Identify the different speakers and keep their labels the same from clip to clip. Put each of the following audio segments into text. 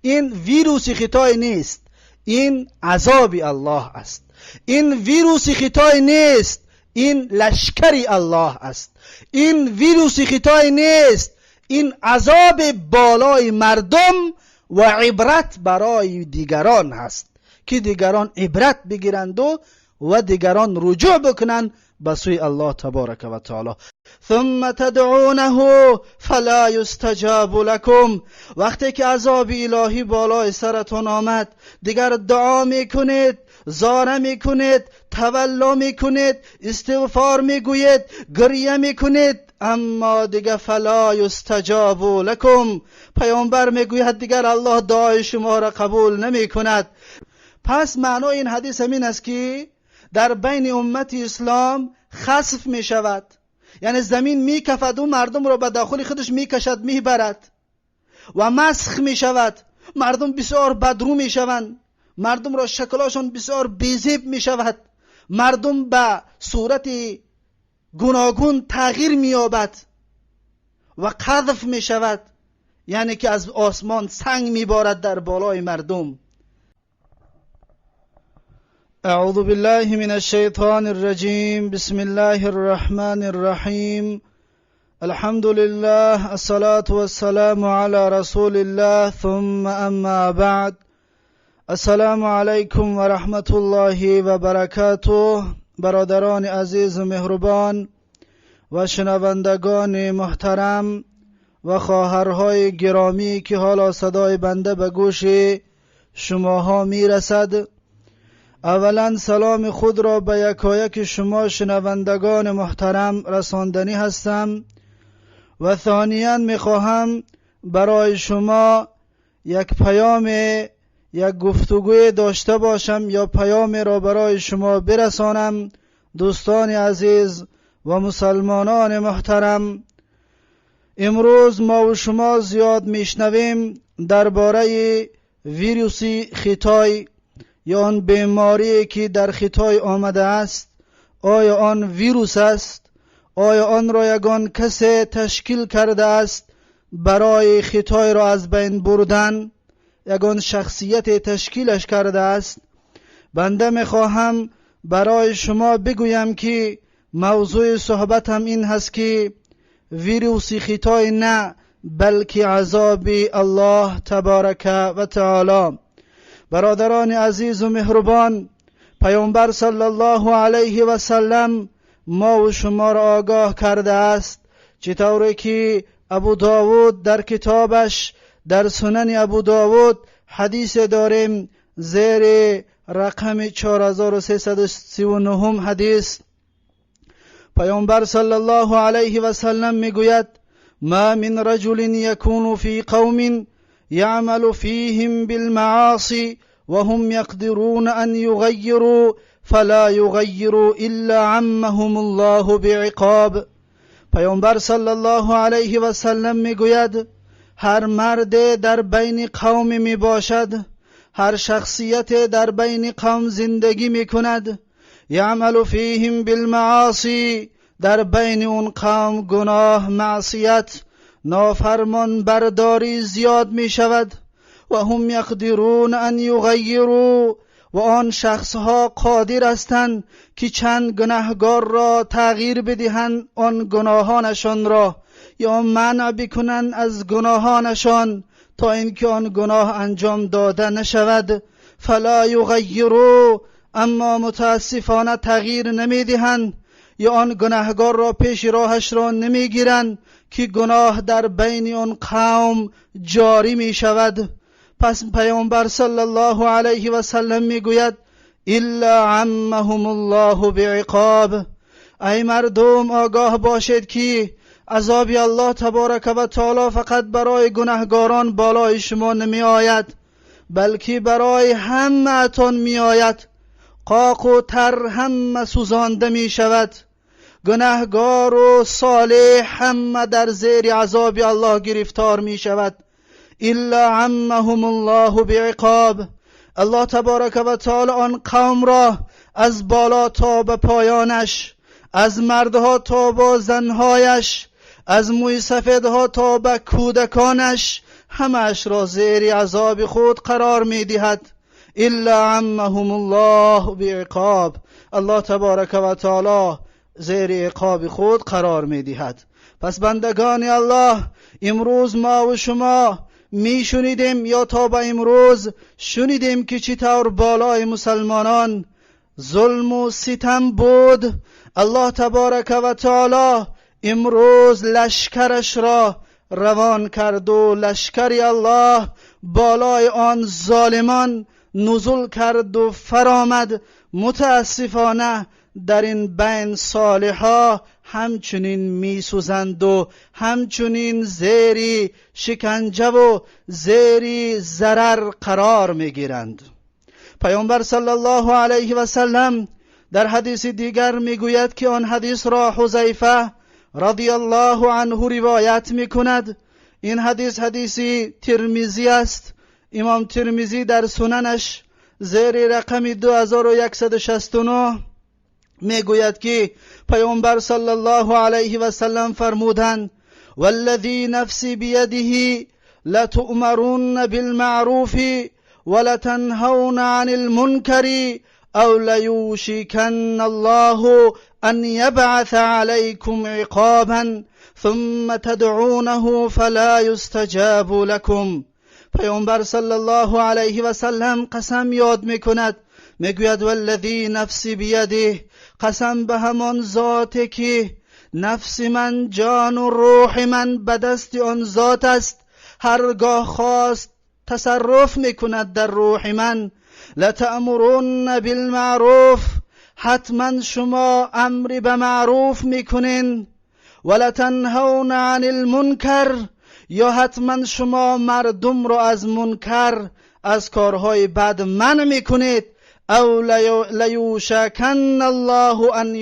Speaker 1: این ویروس خطای نیست، این عذاب الله است. این ویروس خطای نیست، این لشکر الله است. این ویروس خطای نیست، این عذاب بالای مردم و عبرت برای دیگران هست که دیگران عبرت بگیرند و دیگران رجوع بکنند به سوی الله تبارک و تعالی. ثم تدعونه فلا یستجاب لكم. وقتی که عذاب الهی بالای سرتون آمد، دیگر دعا میکنید، زاره میکنید، تولا میکنید، استغفار میگویید، گریه میکنید، اما دیگه فلا یستجاب لكم. پیامبر میگوید دیگر الله دعای شما را قبول نمیکند. پس معنای این حدیث همین است که در بین امت اسلام خسف می شود، یعنی زمین می کفد و مردم را به داخل خودش می کشد، می برد و مسخ می شود. مردم بسیار بدرو می شوند، مردم را شکلاشان بسیار بیزیب می شود، مردم به صورت گوناگون تغییر می یابد و قذف می شود، یعنی که از آسمان سنگ می بارد در بالای مردم. اعوذ بالله من الشیطان الرجیم. بسم الله الرحمن الرحیم. الحمد لله، الصلاة والسلام على رسول الله، ثم اما بعد. السلام علیکم و رحمت الله و برکاته. برادران عزیز و مهربان و شنوندگان محترم و خواهرهای گرامی که حالا صدای بنده به گوش شماها میرسد، اولا سلام خود را به یکایک شما شنوندگان محترم رساندنی هستم و ثانیا میخواهم برای شما یک پیام، یک گفتگوی داشته باشم یا پیام را برای شما برسانم. دوستان عزیز و مسلمانان محترم، امروز ما و شما زیاد میشنویم درباره ویروس خطای یا آن بیماری که در خطای آمده است. آیا آن ویروس است؟ آیا آن را یگان کسی تشکیل کرده است برای خطای را از بین بردن؟ یگان شخصیت تشکیلش کرده است؟ بنده میخواهم برای شما بگویم که موضوع صحبتم این هست که ویروس خطای نه، بلکه عذاب الله تبارک و تعالی. برادران عزیز و مهربان، پیامبر صلی الله علیه و سلم ما و شما را آگاه کرده است، چطوری که ابو داود در کتابش، در سنن ابو داود حدیث داریم زیر رقم 4339 حدیث. پیامبر صلی الله علیه و سلم میگوید: ما من رجل يكون في قوم يعمل فيهم بالمعاصي وهم يقدرون أن يغيروا فلا يغيروا إلا عمهم الله بعقاب. پیامبر صلی الله علیه و سلم میگوید هر مرد در بین قوم می باشد، هر شخصیت در بین قوم زندگی می کند، یعمل فیهم بالمعاصی، در بین اون قوم گناه، معصیت، نافرمان برداری زیاد می شود، و هم یقدرون ان یغیروا، و آن شخصها قادر هستند که چند گناهگار را تغییر بدهند، آن گناهانشان را یا منع بکنند از گناهانشان تا اینکه آن گناه انجام داده نشود. فلا یغیروا، اما متاسفانه تغییر نمیدهند یا آن گناهگار را پیش راهش را نمیگیرند که گناه در بین آن قوم جاری می شود. پس پیامبر صلی الله علیه و سلم میگوید: الا عمهم الله بعقاب. ای مردم، آگاه باشید که عذاب الله تبارک و تعالی فقط برای گناهگاران بالای شما نمی آید، بلکه برای همه می آید. قاق و تر همه سوزانده می شود، گناهگار و صالح همه در زیر عذاب الله گرفتار می شود. الا عمهم الله بعقاب. الله تبارک و تعالی آن قوم را از بالا تا به پایانش، از مردها تا با زنهایش، از موی سفیدها تا به کودکانش، همش را زیر عذاب خود قرار میدهد. الا عمهم الله بعقاب، الله تبارک و تعالی زیر عقاب خود قرار میدهد. پس بندگان الله، امروز ما و شما میشنیدیم یا تا به امروز شنیدیم که چطور بالای مسلمانان ظلم و ستم بود. الله تبارک و تعالی امروز لشکرش را روان کرد و لشکر الله بالای آن ظالمان نزول کرد و فرامد. متاسفانه در این بین صالحا همچنین میسوزند و همچنین زیر شکنجه و زیر ضرر قرار میگیرند. پیامبر صلی الله علیه و سلم در حدیث دیگر میگوید که آن حدیث را حذیفه رضی الله عنه روایت میکند. این حدیث حدیث ترمذی است. امام ترمذی در سننش زیر رقم 2169 میگوید که پیامبر صلی الله علیه و سلم فرمودند: والذی نفسی بیده لتؤمرن بالمعروف ولتنهون عن المنکر او لیوشکن الله ان یبعث علیکم عقابا ثم تدعونه فلا یستجاب لکم. پیامبر صلی الله علیه و سلم قسم یاد میکند، میگوید والذی نفسی بیده، قسم به همان ذاتی که نفس من، جان و روح من به دست آن ذات است، هرگاه خواست تصرف میکند در روح من. لتأمرن بالمعروف، حتما شما امر به معروف میکنین، ولتنهون عن المنکر، یا حتما شما مردم را از منکر، از کارهای بد منع میکنید. او لیوشکن الله ان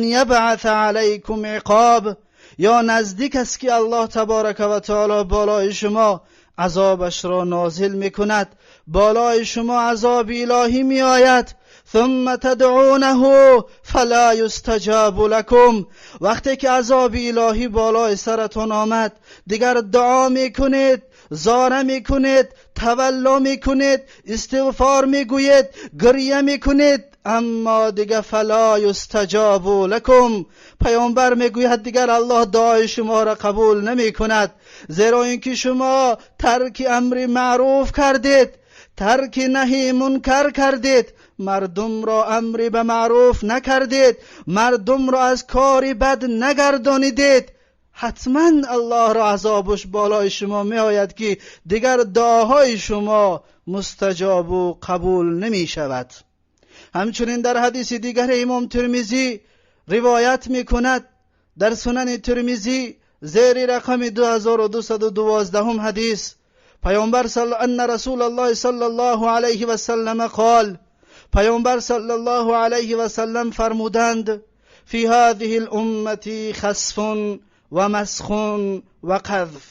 Speaker 1: یبعث علیکم عقاب، یا نزدیک است که الله تبارک و تعالی بالای شما عذابش را نازل میکند، بالای شما عذاب الهی میآید. ثم تدعونه فلا یستجاب لکم، وقتی که عذاب الهی بالای سرتان آمد دیگر دعا میکنید، زاره میکنید، تولا میکنید، استغفار میگویید، گریه میکنید، اما دیگه فلا یستجاب لکم. پیامبر میگوید دیگر الله دعای شما را قبول نمیکند، زیرا اینکه شما ترک امر معروف کردید، ترک نهی منکر کردید، مردم را امر به معروف نکردید، مردم را از کار بد نگردانیدید. حتما الله را عذابش بالای شما می آید که دیگر دعاهای شما مستجاب و قبول نمی شود. همچنین در حدیث دیگر امام ترمذی روایت می کند، در سنن ترمذی زیر رقم 2212 حدیث، پیامبر ان رسول الله صلی الله علیه و سلم قال، پیامبر صلی الله علیه و سلم فرمودند: فی هذه الامة خسف ومسخ وقذف.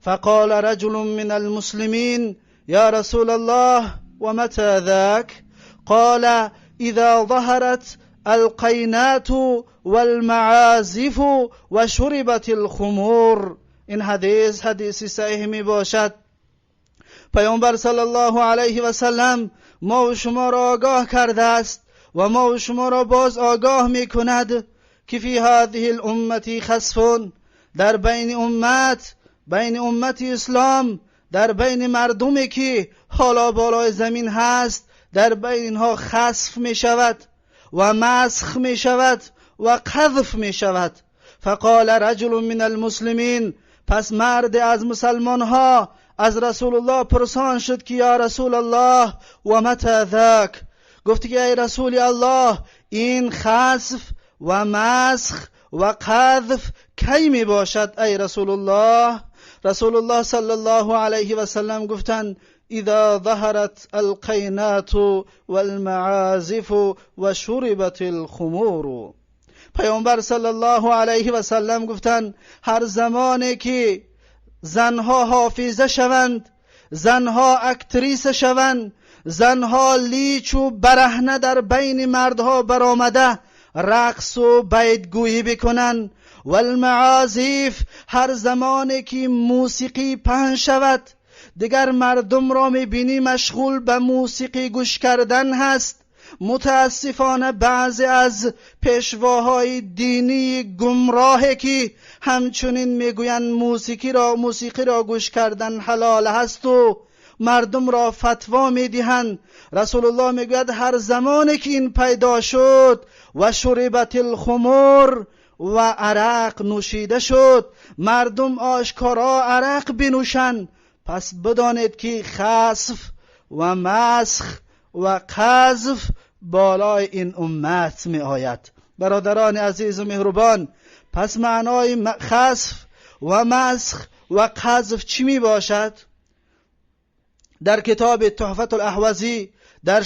Speaker 1: فقال رجل من المسلمين: يا رسول الله ومتى ذاك؟ قال: إذا ظهرت القينات والمعازف وشربت الخمور. این حدیث حدیث صحیح می باشد. پیامبر صلی الله علیه و سلم ما و شما را آگاه کرده است و ما و شما را باز آگاه می کند که فی هذه الامة خسف، در بین امت، بین امت اسلام، در بین مردمی که حالا بالای زمین هست، در بین اینها خسف می شود و مسخ می شود و قذف می شود. فقال رجل من المسلمین، پس مرد از مسلمان ها از رسول الله پرسان شد که یا رسول الله و متى ذاک؟ گفت که ای رسول الله، این خسف و مسخ و قذف کی می باشد ای رسول الله؟ رسول الله صلی الله علیه و سلم گفتند: اذا ظهرت القینات والمعازف و شربت الخمور. پیامبر صلی الله علیه و سلم گفتند: هر زمانی که زنها حافظه شوند، زنها اکتریس شوند، زنها لیچ و برهنه در بین مردها برآمده رقص و بیتگویی بکنند والمعازف. هر زمانی که موسیقی پهن شود، دیگر مردم را میبینی مشغول به موسیقی گوش کردن هست. متاسفانه بعضی از پیشواهای دینی گمراه که همچنین میگویند موسیقی را گوش کردن حلال هست و مردم را فتوا میدهند. رسول الله میگوید هر زمانی که این پیدا شد و شربت الخمر و عرق نوشیده شد، مردم آشکارا عرق بنوشند، پس بدانید که خسف و مسخ و قذف بالای این امت می آید. برادران عزیز و مهربان، پس معنای خسف و مسخ و قذف چی می باشد؟ در کتاب تحفة الاحوزی در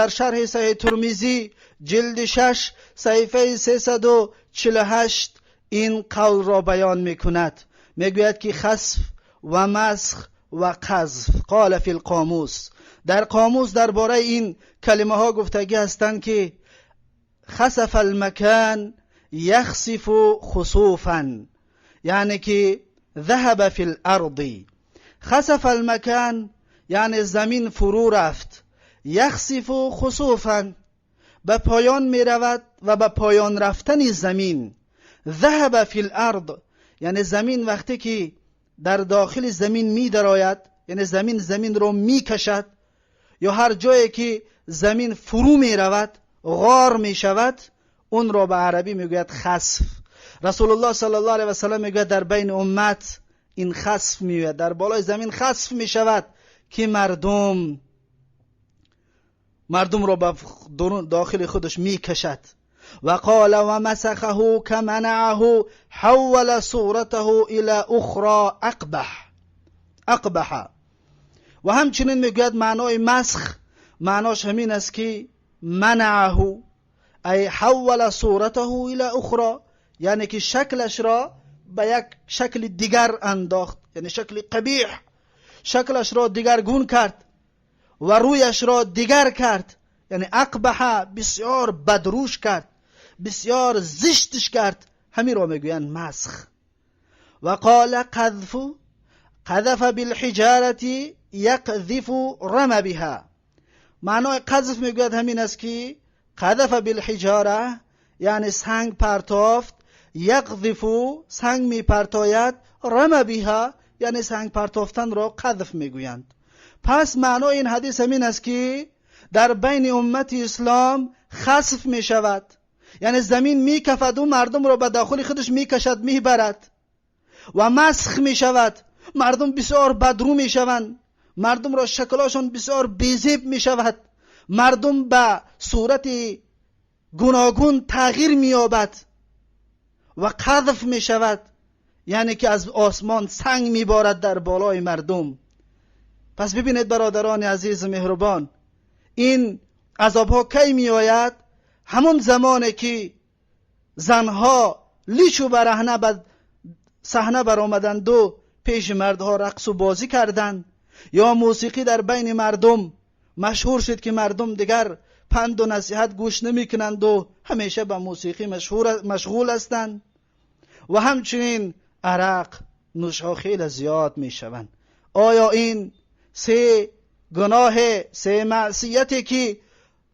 Speaker 1: شرح صحیح ترمذی جلد 6 صحیفه 348 این قول را بیان می کند. می گوید که خسف و مسخ و قذف قال فی القاموس، در قاموس درباره این کلمه ها گفتگی هستند که خسف المکان یخسف خسوفا، یعنی که ذهب فی الارض. خسف المکان یعنی زمین فرو رفت، یخسف خسوفا به پایان می رود و به پایان رفتن زمین. ذهب فی الارض یعنی زمین وقتی که در داخل زمین می درآید، یعنی زمین رو می کشد، یا هر جایی که زمین فرو می رود، غار می شود، اون را به عربی می گوید خسف. رسول الله صلی الله علیه و سلم می گوید در بین امت این خسف می آید، در بالای زمین خسف می شود که مردم را به داخل خودش می کشد. و قال و مسخه کمنعه حول صورته الى اخرى اقبح. و همچنین میگوید معنای مسخ معناش همین است که منعه ای حول صورته الى اخرى، یعنی که شکلش را به یک شکل دیگر انداخت، یعنی شکل قبیح، شکلش را دیگرگون کرد و رویش را دیگر کرد، یعنی اقبح بسیار بدروش کرد، بسیار زشتش کرد، همین را میگویند مسخ. و قال قذف قذف بالحجارة یقذف رمى بها. معنای قذف میگوید همین است که قذف بالحجاره یعنی سنگ پرتافت، یقذف سنگ میپرتاید، رمى بها یعنی سنگ پرتافتن را قذف میگویند. پس معنای این حدیث همین است که در بین امت اسلام خسف می شود، یعنی زمین می کفد و مردم را به داخل خودش می کشد می برد، و مسخ می شود، مردم بسیار بدرو می شوند، مردم را شکلاشان بسیار بیزیب می شود، مردم به صورت گوناگون تغییر می یابد و قذف می شود، یعنی که از آسمان سنگ می بارد در بالای مردم. پس ببینید برادران عزیز مهربان، این عذاب ها کی می آید؟ همون زمانی که زنها لیچ و برهنه به صحنه برآمدند و پیش مردها رقص و بازی کردند، یا موسیقی در بین مردم مشهور شد که مردم دیگر پند و نصیحت گوش نمی کنند و همیشه به موسیقی مشغول هستند، و همچنین عرق نوشها خیلی زیاد می شوند. آیا این سه گناه، سه معصیتی که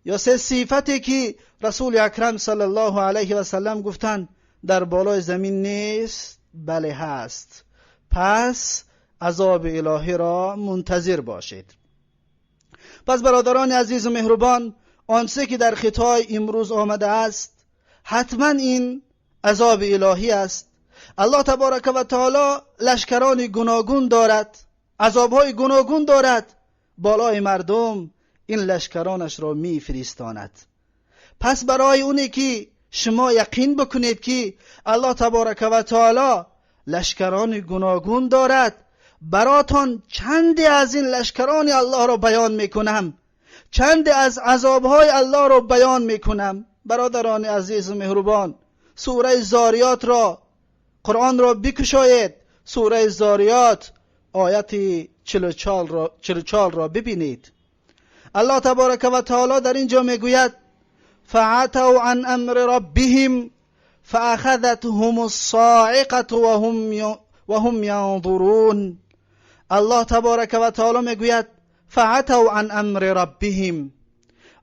Speaker 1: یا سه صفتی که رسول اکرم صلی الله علیه و سلم گفتند در بالای زمین نیست؟ بله هست. پس عذاب الهی را منتظر باشید. پس برادران عزیز و مهربان، آنچه که در خطای امروز آمده است حتما این عذاب الهی است. الله تبارک و تعالی لشکران گوناگون دارد، عذابهای گوناگون دارد، بالای مردم این لشکرانش را میفرستاند. پس برای اونی که شما یقین بکنید که الله تبارک و تعالی لشکران گوناگون دارد، براتان چندی از این لشکران الله را بیان میکنم، چندی از عذابهای الله را بیان میکنم. برادران عزیز و مهربان، سوره زاریات را، قرآن را بکشایید، سوره زاریات آیت 44 را ببینید. الله تبارک و تعالی در اینجا میگوید فعتوا عن امر ربهم فأخذتهم الصاعقة وهم ينظرون. الله تبارک و تعالی میگوید فعتوا عن امر ربهم.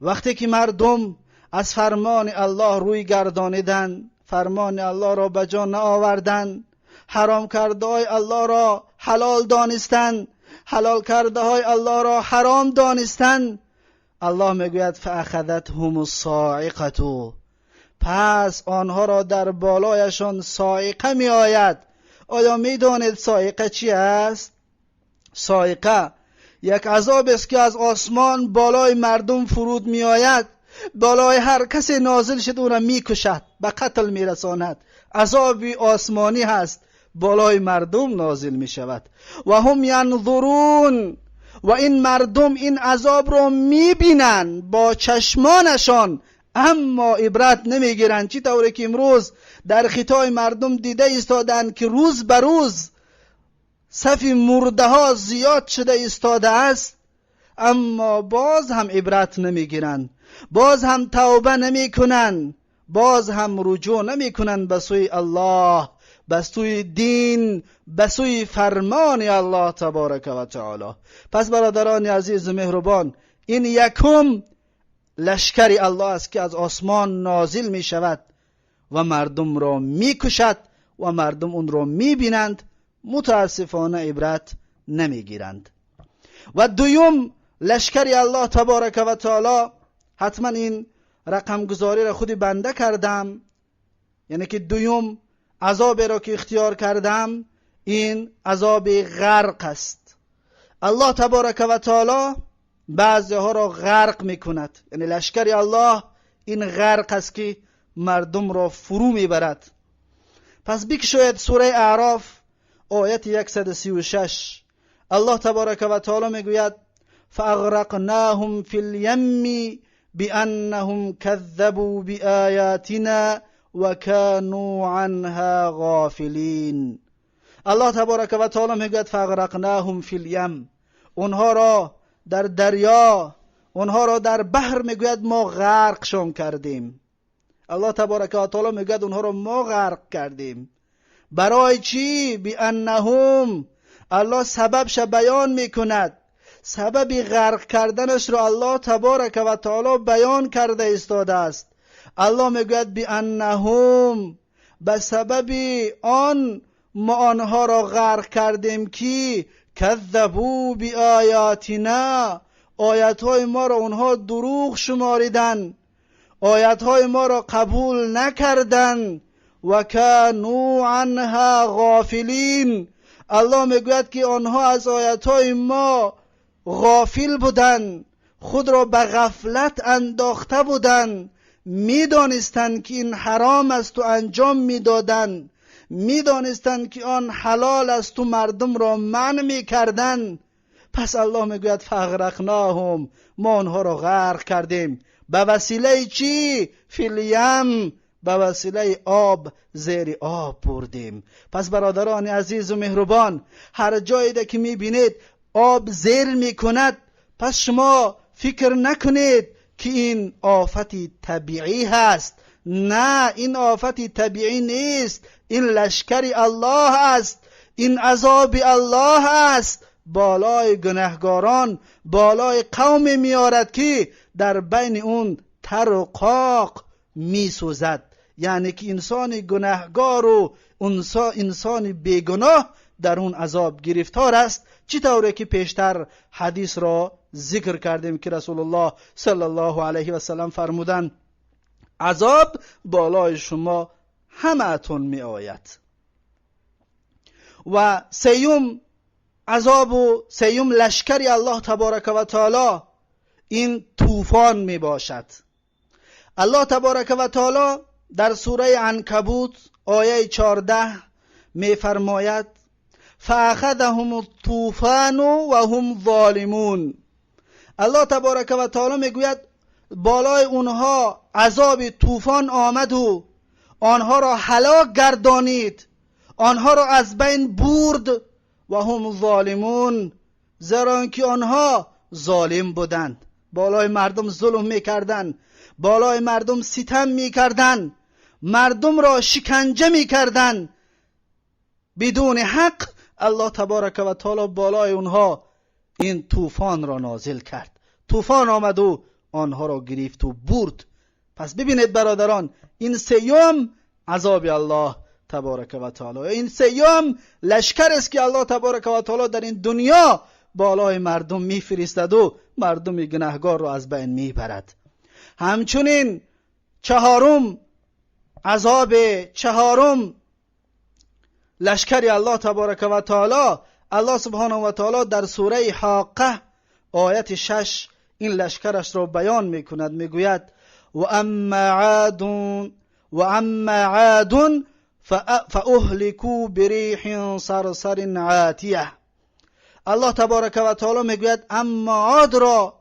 Speaker 1: وقتی که مردم از فرمان الله روی گردانیدند، فرمان الله را به جا نآوردند، حرام کرده های الله را حلال دانستند، حلال کرده های الله را حرام دانستند، الله میگوید فأخذتهم الصاعقة. پس آنها را در بالایشان صاعقه می آید. آیا می دانید صاعقه چی است؟ صاعقه یک عذاب است که از آسمان بالای مردم فرود می آید، بالای هر کسی نازل شد او را می کشد، به قتل می رساند. عذاب آسمانی هست، بالای مردم نازل می شود. و هم ینظرون، و این مردم این عذاب را می بینند با چشمانشان، اما عبرت نمی گیرند. چی طوری که امروز در خطای مردم دیده ایستادند که روز به روز صف مرده ها زیاد شده ایستاده است، اما باز هم عبرت نمی گیرند، باز هم توبه نمی کنند، باز هم رجوع نمی کنند به سوی الله، به سوی دین، به سوی فرمان الله تبارک و تعالی. پس برادران عزیز و مهربان، این یکم لشکر الله است که از آسمان نازل می شود و مردم را می کشد و مردم اون را می بینند، متاسفانه عبرت نمی گیرند. و دوم لشکر الله تبارک و تعالی، حتما این رقم گذاری را خود بنده کردم، یعنی که دوم عذاب را که اختیار کردم این عذاب غرق است. الله تبارک و تعالی بعضی ها را غرق میکند، یعنی لشکر الله این غرق است که مردم را فرو میبرد. پس بکشاید سوره اعراف آیت 136. الله تبارک و تعالی میگوید فاغرقناهم فی الیم بانهم كذبوا بآیاتنا وكانوا عنها غافلین. الله تبارک و تعالی میگوید فاغرقناهم فی الیم، اونها را در دریا، اونها را در بحر میگوید ما غرقشان کردیم. الله تبارک و تعالی میگوید اونها را ما غرق کردیم. برای چی؟ بانهم، الله سببش بیان میکند، سبب غرق کردنش را الله تبارک و تعالی بیان کرده ایستاده است. الله میگوید بانهم، به سبب آن ما آنها را غرق کردیم که کذبوا بآیاتنا، آیتهای ما را اونها دروغ شماریدند، آیتهای ما را قبول نکردند. و کانوا عنها غافلین، الله میگوید که آنها از آیتهای ما غافل بودند، خود را به غفلت انداخته بودند، میدانستند که این حرام است و انجام میدادند، میدانستند که آن حلال است و مردم را منع میکردند. پس الله میگوید فاغرقناهم، ما آنها را غرق کردیم. به وسیله چی؟ فی الیم، به وسیله آب، زیر آب بردیم. پس برادران عزیز و مهربان، هر جایی که میبینید آب زیر میکند، پس شما فکر نکنید که این آفت طبیعی هست. نه، این آفت طبیعی نیست، این لشکر الله است، این عذاب الله است. بالای گناهگاران، بالای قوم میارد که در بین اون تر و قاق میسوزد. یعنی که انسان گناهگار و انسان بیگناه در اون عذاب گرفتار است. چی طوری که پیشتر حدیث را ذکر کردیم که رسول الله صلی الله علیه و سلم فرمودند عذاب بالای شما همه‌تون می آید. و سیوم عذاب و سیوم لشکر الله تبارک و تعالی این طوفان می باشد. الله تبارک و تعالی در سوره عنکبوت آیه 14 می فرماید فاخذهم الطوفان و هم ظالمون. الله تبارک و تعالی میگوید بالای اونها عذاب طوفان آمد و آنها را هلاک گردانید، آنها را از بین برد. و هم ظالمون، زیرا اینکه آنها ظالم بودند، بالای مردم ظلم میکردند، بالای مردم ستم میکردند، مردم را شکنجه میکردند بدون حق، الله تبارک و تعالی بالای اونها این طوفان را نازل کرد. طوفان آمد و آنها را گرفت و برد. پس ببینید برادران، این سیوم عذاب الله تبارک و تعالی، این سیوم لشکر است که الله تبارک و تعالی در این دنیا بالای مردم میفرستد و مردم گناهگار را از بین میبرد. همچنین چهارم عذاب، چهارم لشکر الله تبارک و تعالی، الله سبحانه و تعالی در سوره حاقه آیت 6 این لشکرش را بیان میکند. میگوید و اما عاد فاهلكوا بریح صرصر عاتیه. الله تبارک و تعالی میگوید اما عاد را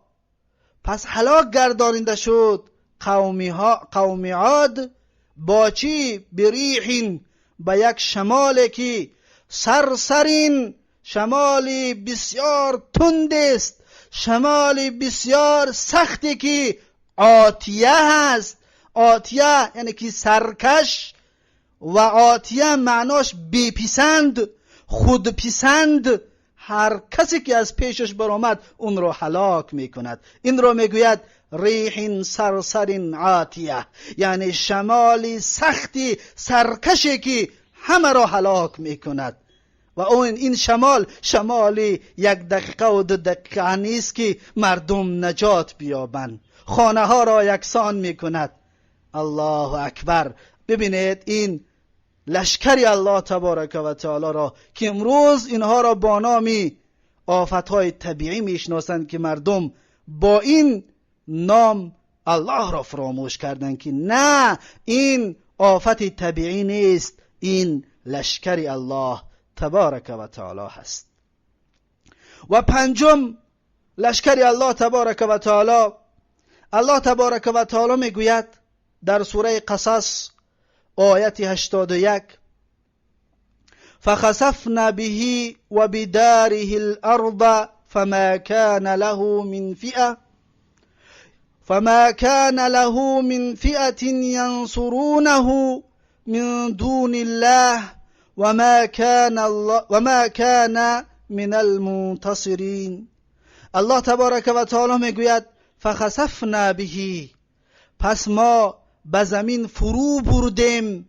Speaker 1: پس هلاک گردانیده شد قوم عاد با چی؟ بریح، با یک شمال که سرسرین، شمالی بسیار تند است، شمالی بسیار سختی که عاتیه هست. عاتیه یعنی که سرکش، و عاتیه معناش بیپسند، خودپسند، هر کسی که از پیشش برآمد اون را هلاک میکند. این را میگوید ریح سرسر عاتیه، یعنی شمالی سختی سرکشی که همه را هلاک میکند. و اون این شمال، شمالی 1 دقیقه و 2 دقیقه نیست که مردم نجات بیابند، خانه ها را یکسان میکند. الله اکبر. ببینید این لشکری الله تبارک و تعالی را که امروز اینها را با نام آفتهای طبیعی میشناسند که مردم با این نام الله را فراموش کردند که نه، این آفت طبیعی نیست، این لشکری الله تبارک و تعالی هست. و پنجم لشکری الله تبارک و تعالی، الله تبارک و تعالی میگوید در سوره قصص آیت 81 فخسفنا به وبداره الارض فما كان له من فئة ينصرونه من دون الله وما كان من المنتصرین. الله تبارک و تعالی میگوید فخسفنا به، پس ما به زمین فرو بردیم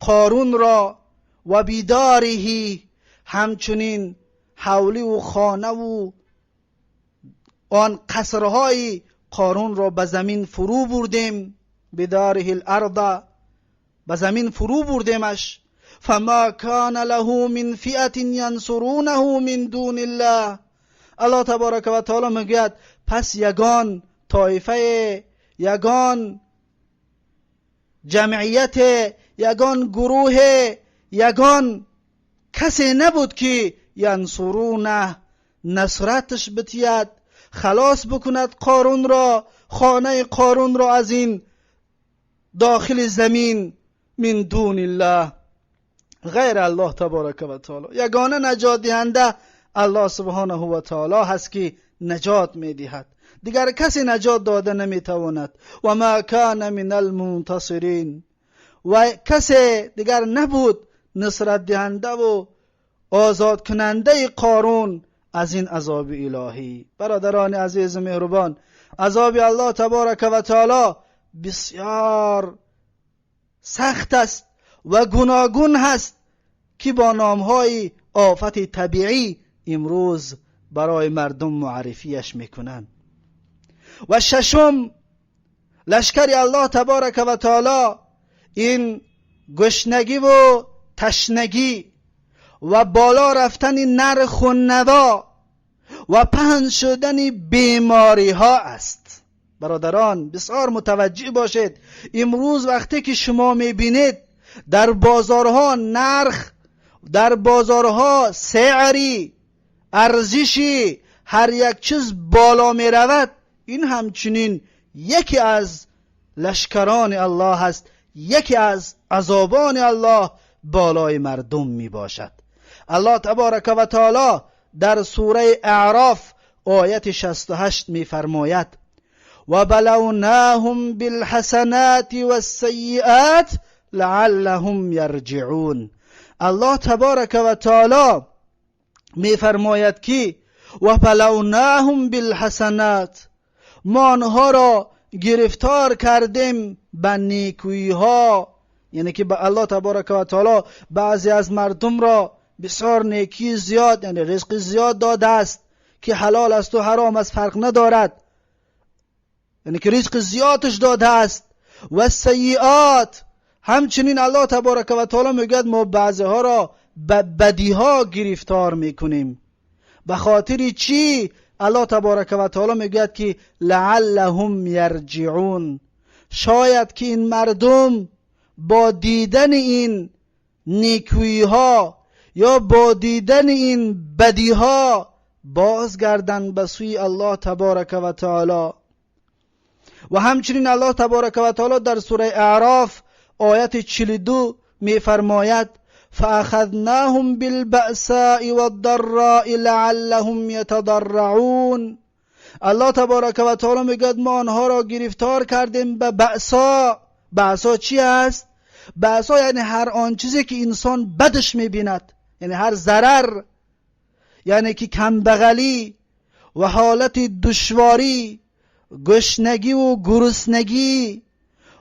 Speaker 1: قارون را، و بیداره، همچنین حولی و خانه و آن قصرهای قارون را به زمین فرو بردیم، بداره الارض، به زمین فرو بردیمش. فما کان له من فئة ینصرونه من دون الله. الله تبارک و تعالی میگوید پس یگان طایفه، یگان جمعیت، یگان گروه، یگان کسی نبود که ینصرونه، نصرتش بتید، خلاص بکند قارون را، خانه قارون را از این داخل زمین، من دون الله، غیر الله تبارک و تعالی. یگانه نجات دهنده الله سبحانه و تعالی هست که نجات میدهد، دیگر کسی نجات داده نمیتواند. و ما کان من المنتصرین، و کسی دیگر نبود نصرت دهنده و آزاد کننده قارون از این عذاب الهی. برادران عزیز مهربان، عذاب الله تبارک و تعالی بسیار سخت است و گوناگون هست که با نامهای آفت طبیعی امروز برای مردم معرفیش میکنند. و ششم لشکر الله تبارک و تعالی این گشنگی و تشنگی و بالا رفتن نرخ و نوا و پهن شدن بیماری ها است. برادران بسیار متوجه باشید، امروز وقتی که شما میبینید در بازارها نرخ، در بازارها سعری، ارزشی هر یک چیز بالا می رود، این همچنین یکی از لشکران الله است، یکی از عذابان الله بالای مردم می باشد. الله تبارک و تعالی در سوره اعراف آیت 68 می فرماید و بلوناهم بالحسنات والسیئات لعلهم یرجعون. الله تبارک و تعالی میفرماید که و بلوناهم بالحسنات، ما آنها را گرفتار کردیم به نیکویی ها، یعنی که به الله تبارک و تعالی بعضی از مردم را بسیار نیکی زیاد، یعنی رزق زیاد داده است که حلال است و حرام است فرق ندارد، یعنی که رزق زیادش داده است. و سیئات، همچنین الله تبارک و تعالی میگوید ما بعضی ها را به بدی ها گرفتار میکنیم. به خاطر چی؟ الله تبارک و تعالی میگوید که لعلهم یرجعون، شاید که این مردم با دیدن این نیکویی ها یا با دیدن این بدی ها بازگردند به سوی الله تبارک و تعالی. و همچنین الله تبارک و تعالی در سوره اعراف آیت 42 میفرماید فاخذناهم بالبأساء والضراء لعلهم یتضرعون. الله تبارک و تعالی میگوید ما آنها را گرفتار کردیم به بأسا. بأسا چی است؟ بأسا یعنی هر آن چیزی که انسان بدش میبیند، یعنی هر ضرر، یعنی که کمبغلی و حالت دشواری، گشنگی و گرسنگی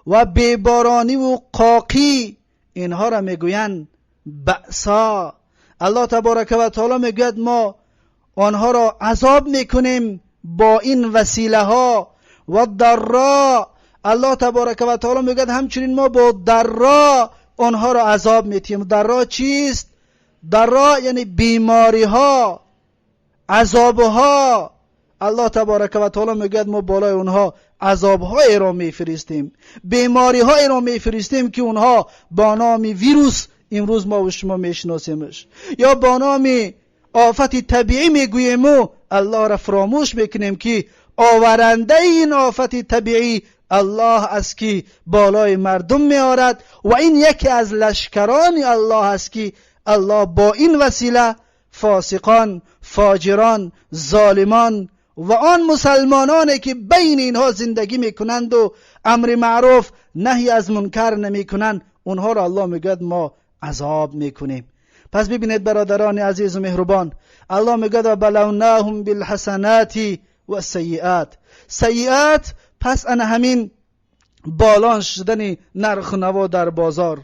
Speaker 1: و بیبارانی و قاقی، اینها را میگویند بأسا. الله تبارک و تعالی میگوید ما آنها را عذاب میکنیم با این وسیله ها. و ضرا، الله تبارک و تعالی میگوید همچنین ما با ضرا آنها را عذاب میتیم. ضرا چیست؟ ضرا یعنی بیماری ها، عذاب ها. الله تبارک و تعالی میگوید ما بالای اونها عذاب های را میفرستیم، بیماری های را میفرستیم که اونها با نام ویروس امروز ما و شما میشناسیمش، یا با نام آفت طبیعی میگوییم و الله را فراموش میکنیم که آورنده این آفت طبیعی الله است که بالای مردم میآرد و این یکی از لشکران الله است که الله با این وسیله فاسقان، فاجران، ظالمان و آن مسلمانانی که بین اینها زندگی میکنند و امر معروف نهی از منکر نمیکنند، اونها را الله میگوید ما عذاب میکنیم. پس ببینید برادران عزیز و مهربان، الله میگوید و بلوناهم بالحسنات و السیئات. سیئات پس ان همین بالان شدن نرخ نوا در بازار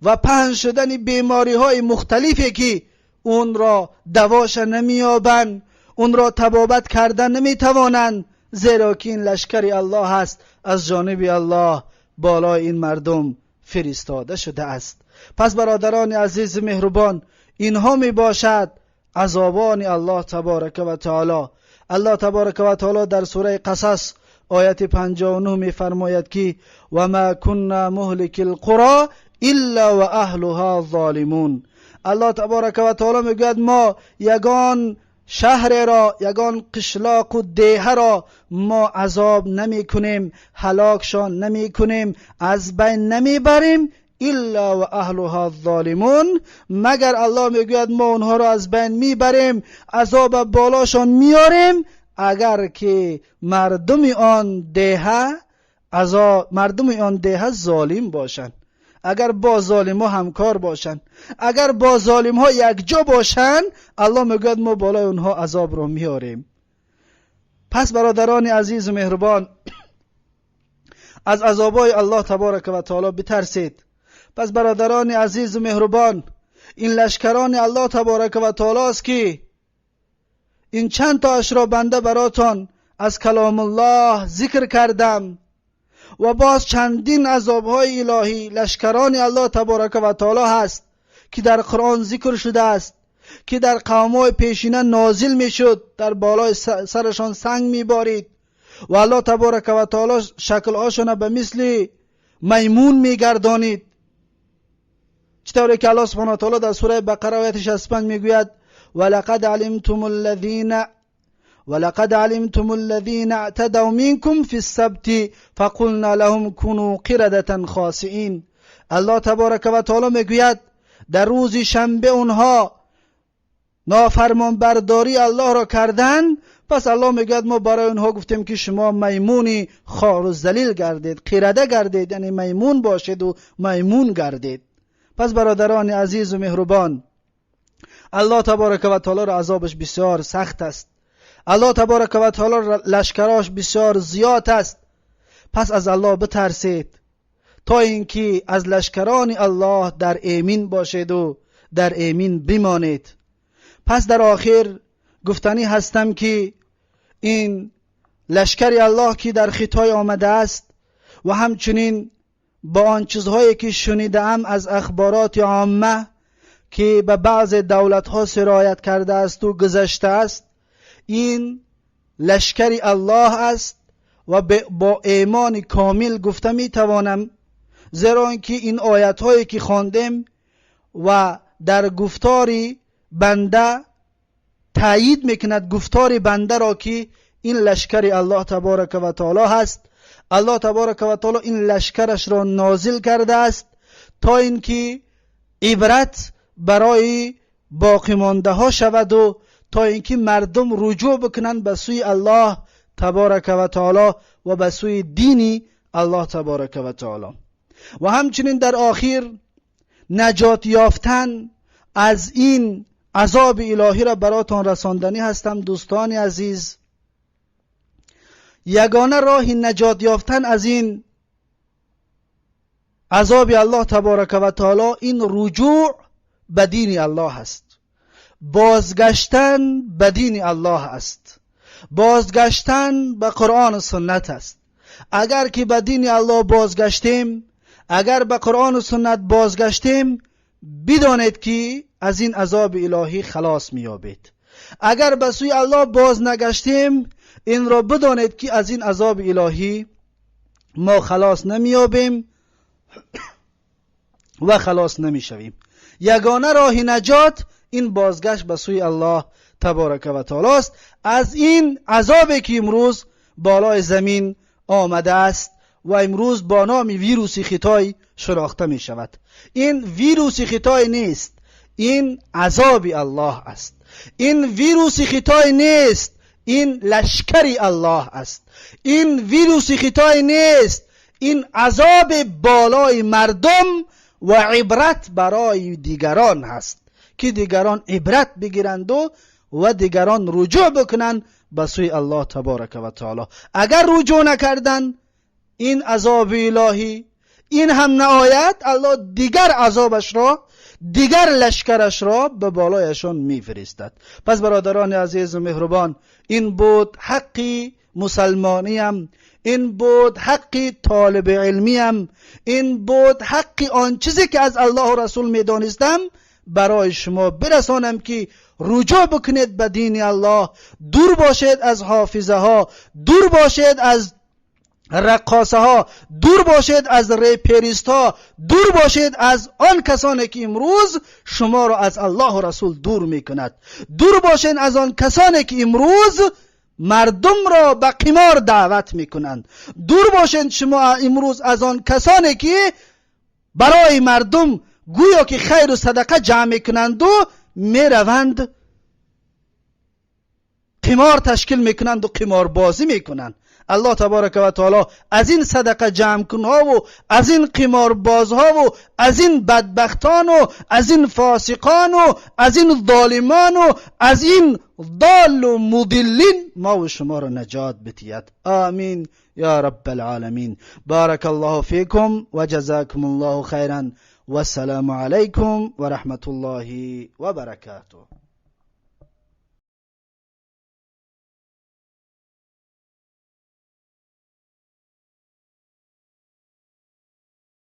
Speaker 1: و پهن شدن بیماری های مختلفی که اون را دواش نمیابند، اون را طبابت کردن نمیتوانند، زیرا که این لشکر الله هست، از جانب الله بالای این مردم فرستاده شده است. پس برادران عزیز مهربان، اینها می باشد عذابان الله تبارک و تعالی. الله تبارک و تعالی در سوره قصص آیت 59 می فرماید که و ما كنا مهلک القرى الا و اهلها ظالمون. الله تبارک و تعالی میگوید ما یگان شهر را، یگان قشلاق و دیه را ما عذاب نمی کنیم، هلاکشان نمی کنیم، از بین نمی بریم، الا و اهلها ظالمون، مگر الله میگوید ما اونها را از بین میبریم، عذاب بالاشان میاریم، اگر که مردم آن دیه عذاب، مردم آن دیه ظالم باشند، اگر با ظالم ها همکار باشند، اگر با ظالم ها یک جا باشند، الله میگوید ما بالای اونها عذاب رو میاریم. پس برادران عزیز و مهربان، از عذابای الله تبارک و تعالی بترسید. پس برادران عزیز و مهربان، این لشکران الله تبارک و تعالی است که این چند تا را بنده براتان از کلام الله ذکر کردم و باز چندین عذابهای الهی لشکران الله تبارک و تعالی هست که در قرآن ذکر شده است، که در قومهای پیشینه نازل میشد، در بالای سرشان سنگ میبارید و الله تبارک و تعالی شکلهاشان به مثل میمون میگردانید. چطوری که الله سبحانه و تعالی در سوره بقره آیت 65 میگوید ولقد علمتم الذين اعتدوا منكم في السبت فقلنا لهم كونوا قردة خاسئین. الله تبارک و تعالی میگوید در روز شنبه اونها نافرمان برداری الله را کردن، پس الله میگوید ما برای اونها گفتیم که شما میمونی خوار و ذلیل گردید، قرده گردید، یعنی میمون باشید و میمون گردید. پس برادران عزیز و مهربان، الله تبارک و تعالی را عذابش بسیار سخت است. الله تبارک و تعالی لشکراش بسیار زیاد است. پس از الله بترسید تا اینکه از لشکران الله در ایمین باشید و در ایمین بمانید. پس در آخر گفتنی هستم که این لشکر الله که در خطای آمده است و همچنین با آن چیزهایی که شنیدم از اخبارات عامه که به بعض دولت‌ها سرایت کرده است و گذشته است، این لشکر الله است و با ایمان کامل گفته می توانم، زیرا اینکه این آیت هایی که خواندیم و در گفتار بنده تایید میکند گفتار بنده را که این لشکر الله تبارک و تعالی هست. الله تبارک و تعالی این لشکرش را نازل کرده است تا اینکه عبرت برای باقی مانده ها شود و تا اینکه مردم رجوع بکنند به سوی الله تبارک و تعالی و به سوی دینی الله تبارک و تعالی. و همچنین در آخر نجات یافتن از این عذاب الهی را براتان رساندنی هستم. دوستان عزیز، یگانه راه نجات یافتن از این عذاب الله تبارک و تعالی این رجوع به دین الله است، بازگشتن به دین الله است، بازگشتن به قرآن و سنت است. اگر که به دین الله بازگشتیم، اگر به قرآن و سنت بازگشتیم، بدانید که از این عذاب الهی خلاص می‌یابید. اگر به سوی الله باز نگشتیم، این را بدانید که از این عذاب الهی ما خلاص نمی‌یابیم و خلاص نمی‌شویم. یگانه راه نجات این بازگشت به سوی الله تبارک و تعالی است از این عذابی که امروز بالای زمین آمده است و امروز با نام ویروس خطای شناخته می شود. این ویروس خطای نیست، این عذاب الله است. این ویروس خطای نیست، این لشکر الله است. این ویروس خطای نیست، این عذاب بالای مردم و عبرت برای دیگران هست که دیگران عبرت بگیرند و دیگران رجوع بکنند به سوی الله تبارک و تعالی. اگر رجوع نکردن، این عذاب الهی این هم نآید، الله دیگر عذابش را، دیگر لشکرش را به بالایشان میفرستد. پس برادران عزیز و مهربان، این بود حقی مسلمانیم، این بود حق طالب علمیم، این بود حق آن چیزی که از الله و رسول میدانستم برای شما برسانم که رجوع بکنید به دین الله، دور باشید از حافظه ها، دور باشید از رقاصه ها، دور باشید از ریپریست ها، دور باشید از آن کسانی که امروز شما را از الله و رسول دور میکند، دور باشید از آن کسانی که امروز مردم را به قمار دعوت میکنند، دور باشید شما امروز از آن کسانی که برای مردم گویا که خیر و صدقه جمع میکنند و میروند قمار تشکیل میکنند و قمار بازی میکنند. الله تبارک و تعالی از این صدقه جمع کنها و از این قماربازها و از این بدبختان و از این فاسقان و از این ظالمان و از این ضال و مضلین ما و شما را نجات بدهد. آمین یا رب العالمین. بارک الله فیکم و جزاکم الله خیرا و السلام علیکم و رحمت الله و برکاته.